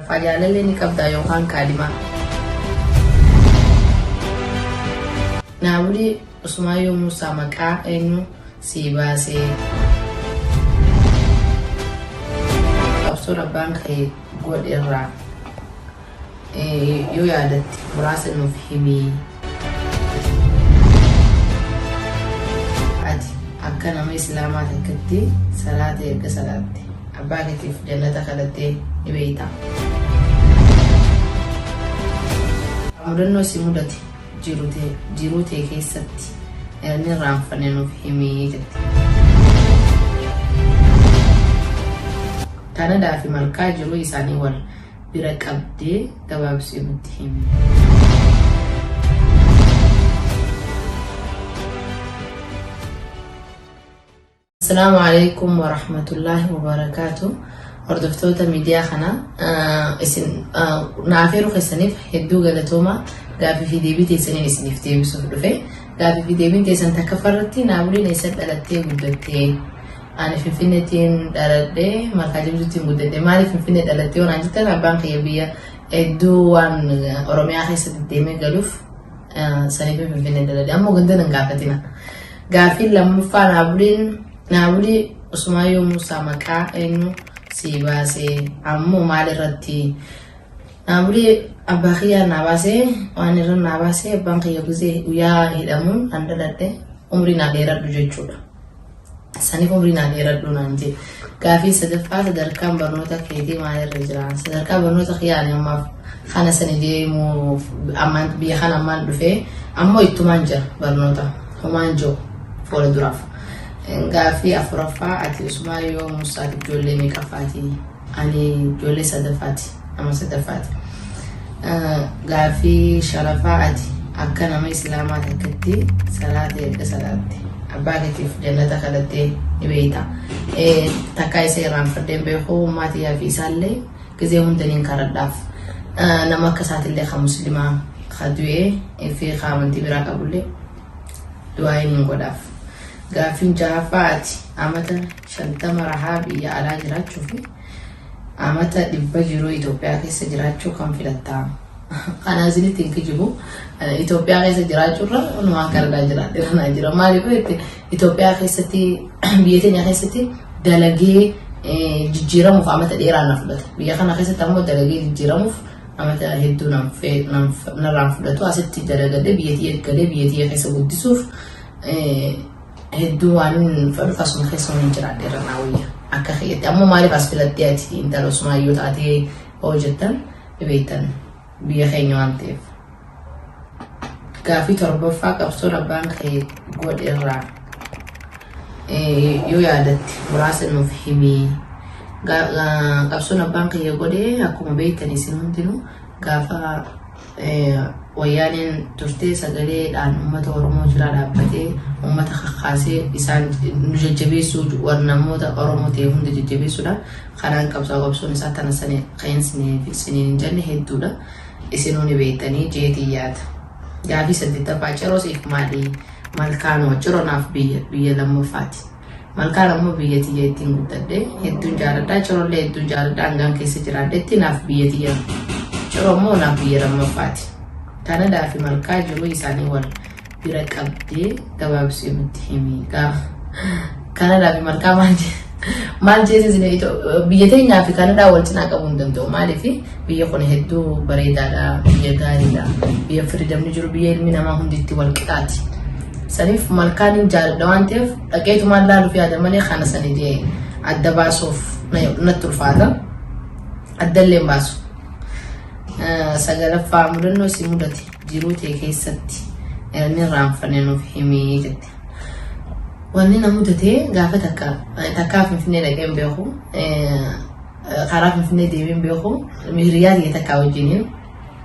Ffaa jaalallee ni qabdaa yookaan kaadhimaa? Naabulii Usmaayyoo Muusaa maqaa eenyu sii baasee? Qabsoon abbaan kee godhe irraa yoo yaadatte muraasa nuuf himi. Ati akka nama Islaamaa takkatti salaata erga salaatte abbaa keetiif jannata kadhattee ni beeytaa? Mudannoo si mudate jiruu tee keessatti hin irraanfanne nuuf himi jette. Kaanadaa fi Malkaa jiruu isaanii wal bira qabdee gabaabsii nutti himi. Assalaamu alaikum warahmatullaahi wabarakaatu. Hordoftoota miidiyaa kana isin naaf yeroo keessaniif hedduu galatooma gaafii fi deebii teessaniin isiniif deebisuuf dhufe. Gaafii fi deebiin teessan takkaffaa irratti Naabuliin eessa dhalattee guddattee? Ani Finfinneettiin dhaladhe, Malkaa Jimtuuttiin guddadhe. Maaliif Finfinnee dhalatte yoo naan jettan abbaan kiyya biyya hedduu waan Oromiyaa keessa deddeemee galuuf saniif Finfinnee dhaladhe. Ammoo ganda nan gaafatina. Gaaffiin lammaffaa Naabulii Usmaayyoo Muusaa maqaa eenyu sii baasee ammoo maal irratti? Naabulii abbaa kiyyaa naa baasee waan irra naa baasee abbaan kiyya gizee guyyaa hidhamuun an dhaladhe umrii naa dheeradhu jechuudha. Saniif umrii naa dheeradhu naan jee. Gaafii sadaffaa sadarkaan barnoota keetii maalirra jira? Sadarkaa barnoota kiyyaa ani ammaaf kana sani deemuuf ammaan biyya kana ammaan dhufee ammoo ittumaan jira barnoota homaan jiru fuula duraaf. Gaafii afuraffaa ati Usmaayyoo Muusaati ijoollee meeqaffaati? Ani ijoollee sadaffaati nama sadaffaati. Gaaffii shanaffaa ati akka nama Islaamaa takkatti salaata erga salaatte abbaa keetiif jannata kadhattee ni beeyta. Takkaa isa irraanfadhee hin beeku ummaa tiyyaa fi isaallee gizee hunda niin kadhadhaaf. Nama akka isaatillee ka muslimaa ka du'ee fi ka amantii biraa qabullee du'aa niin godhaaf. Gaaffiin jahaffaa ati amata 50 rahaa biyya alaa jiraachuu fi amata 100 jiruu Itoophiyaa keessa jiraachuu kam filatta? Kana isinitti hin kijibu. Itoophiyaa keessa jiraachuurra waan Kanadaa jiraadhe kanaa jira. Maaliif jette Itoophiyaa keessatti biyya teenya keessatti dalagee jijjiiramuuf amata dheeraa na fudhata. Biyya kana keessatti ammoo dalagee jijjiiramuuf amata hedduu narraan fudhatu. Asitti dalagadhe biyya tiyya galee biyya tiyya keessa guddisuuf hedduu waan fedhuuf asuma keessa waan jiraadhe irra naa wayya akka kiyyatti ammoo maaliif as filattee ati intala Usmaayyoo taatee hoo jettan beektan biyya keenya waan ta'eef. Gaafii torbaffaa qabsoon abbaan kee godhe irraa yoo yaadatte muraasa nuuf himi. Qabsoon abbaan kiyya godhe akkuma beektan isin hundinuu gaafa Wayyaaneen turtee sagaleedhaan uummata Oromoo cinaa dhaabbatee uummata kakaasee isaan nu jajjabeessuu warra namoota Oromoo ta'e hunda jajjabeessuudhaan karaan qabsaa'u qabsoon isaa tana sani kan isiniin hin jenne hedduudha. Isinuu ni beektanii jeetii yaada. Gaafii saddeettaffaa ciroo siif maali? Malkaanoo ciroo naaf biyya biyya lammaffaati. Malkaan ammoo biyya tiyya ittiin guddadhe hedduun jaaladha. Cirollee hedduun jaaladha. Hangaan keessa jiraadhetti naaf biyya tiyya. Ciro immoo naaf biyya lammaffaati. Kanadaa fi malkaa jiruu isaanii wal bira qabdee gabaabsii nutti himi. Kanadaa fi malkaa maal maal jeesisne biyya teenyaa fi Kanadaa wal cinaa qabuu hin danda'u. Maaliif biyya kun hedduu bareedaadha, biyya gaariidha, biyya firiidamni jiru, biyya ilmi namaa hundi itti wal qixaati. Saniif malkaan hin jaaladha waan ta'eef dhaqeetumaan laaluuf yaada malee kana sani jee adda baasuuf natti ulfaata. Addallee hin baasu. Sagalaffaa mudannoo si mudate jiruu tee keessatti inni irraanfanne nuuf himii jette. Wanni na mudate gaafa takka takkaa Finfinnee dhaqee hin beeku. Karaa Finfinnee deemee hin beeku. Hiriyaa tiyya takkaa wajjiniin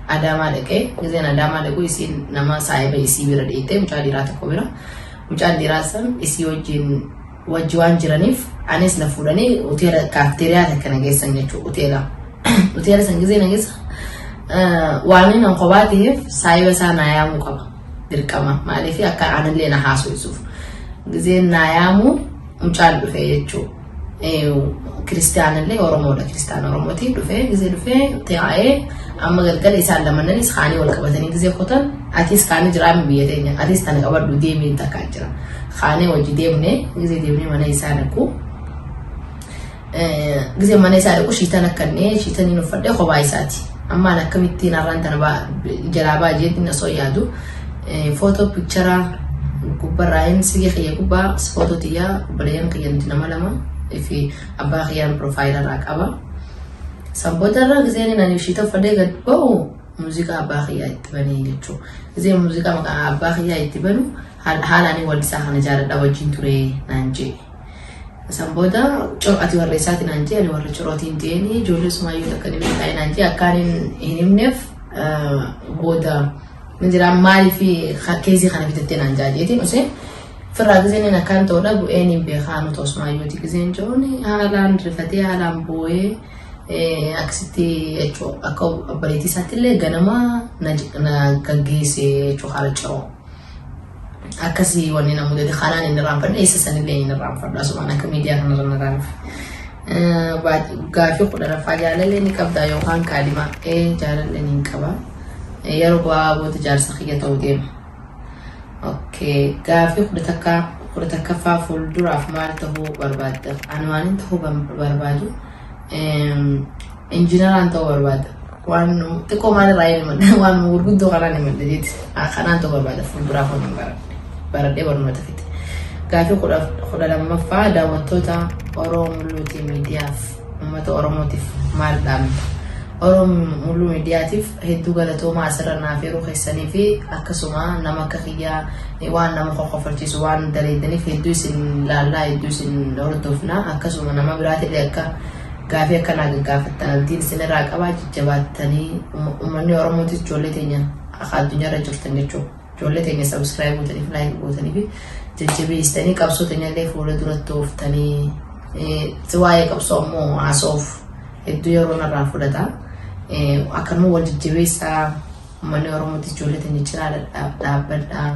Adaamaa dhaqee gizeen Adaamaa dhaqu isiin nama saahiba isii bira dheeyxee mucaa dhiiraa tokko bira. Mucaan dhiiraa san isii wajjin wajji waan jiraniif anis na fuudhanii hoteela kaafteeriyaa takka na geessan jechuudha hoteela. Hoteela san gizee na geessa waan inni kophaa ta'eef saahiba isaa naa yaamuu qaba dirqama maaliif akka anallee na haasofisuuf. Gizeen naa yaamuu mucaan dhufe jechuudha. Kiristaanallee Oromoodha. Kiristaana Oromooti dhufee gizee dhufee taa'ee amma galgala isaan lamananis kaanii wal qabatanii gizee kutan atis kaanii jiraame biyya teenya atis tana qabadhu deemee takkaa jira. Kaanii wajji deemne gizee deemnee mana isaa dhaqu. Gizee mana isaa dhaqu shiitan akkannee shiitaniin uffadhee kophaa isaati. Ammaan akkamittiin har'aan tana jalaa baay'eetiin osoo yaadu footoo picture gubbarraa silkii kiyya gubbaa footoo tiyyaa obboleeyyan kiyya nuti nama lama fi abbaa kiyyaan profile irraa qaba. San boodarra gizeen ani shiita uffadhee gad ba'u muuziqaa abbaa kiyyaa itti banee jechuudha. Gizeen muuziqaa maqaa abbaa kiyyaa itti banu haalaan wallisaa kana jaaladha wajjin ture naan jee. San booda ati warra isaati naan jee, ani warra cirootiin jeeni, ijoollee sumaayyuu takka ni beekaa naan jee. Akkaan hin himneef booda ni jira maaliif keezii kana bitattee naan jaa jeetiin usee firraa gizeen akkaan ta'uu dhabu een beekaa nu ta'u sumaayyuuti gizeen jiruun haalaan rifatee haalaan boo'ee akkasitti jechuudha. Akka obboleettii isaatti illee ganama na gaggeesse jechuudha haala ciroo. Akkasii wanni na mudate kanaan inni irraanfadhe, eessa sanillee inni irraanfadhu asumaan akka miidiyaa kanarra na raanfe. Gaafii 10ffaa, jaalallee ni qabdaa yookaan kaadhimaa? Ee, jaalallee ni qaba. Yeroo gabaabaa booda jaarsa kiyya ta'uu deema. Okay, gaafii 11ffaa, fuulduraaf maal ta'uu barbaadda? Ani waan ta'uu barbaadu injiinaraan ta'uu barbaada. Waan xiqqoo maalirraa hin himadha, waan gurguddoo kanaan himadha jeeti. Kanaan ta'uu barbaada fuulduraaf waan baradhee barnoota fixe. Gaafii 12ffaa, daawwattoota Oromoo Mulluutii Miidiyaaf, uummata Oromootiif maal dhaamta? Oromoo Mulluu Miidiyaatiif hedduu galatoomaa asirra naaf yeroo keessanii fi akkasuma nama akka kiyyaa waan nama kokkofalchiisu waan daleedaniif hedduu isin laallaa, hedduu isin hordofna. Akkasuma nama biraatillee akka gaafii akkanaa gaggaafattan abdiin isinirraa qabaa. Jajjabaattanii uummanni Oromootis ijoollee teenya akka addunyaarra jirtan jechuudha. Ijoollee teenya subscribe gootanii fi like gootanii fi jajjabeessitanii qabsoo teenyallee fuula duratti ooftanii waa'ee qabsoo ammoo haasa'uuf hedduu yeroo narraa fudhata. Akkanuma wal jajjabeessaa, uummanni Oromootis ijoollee teenya cinaa dhaabbadhaa.